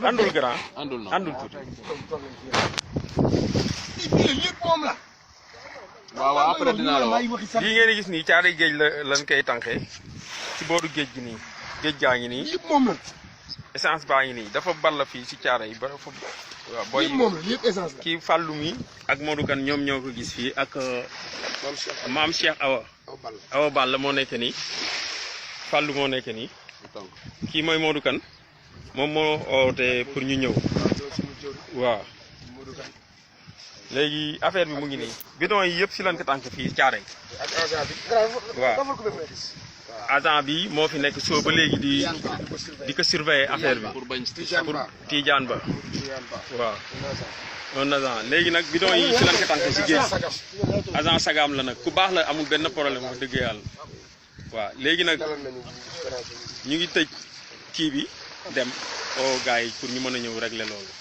andul grand andul tuuti waaw après dinaa la wax lii ngeen di gis nii caari géej lan koy tànqee ci booru géej gi nii géej gaa ngi nii essence baa ngi nii dafa ball fii ci caara yi ba fa waaw booy kii fàllu mi ak Modou Kane ñoom ñoo ko gis fii ak maam Cheikh Awa Balla moo nekk nii fàllu moo nekk nii kii mooy Modou Kane moom moo oote pour ñu ñëw waaw léegi affaire bi mu ngi nii bidon yi yëpp si lan ko tànk fii caare waaw agent bi moo fi nekk soo ba léegi di ko surveiller affaire bi pour Tidiane Ba waaw un agent léegi nag bidon yi si lan ko tànk si géej agent Sagam la nag ku baax la amul benn problème wax dëgg yàlla waaw léegi nag ñu ngi tëj kii bi dem o gars yi pour ñu mën a ñëw régler loolu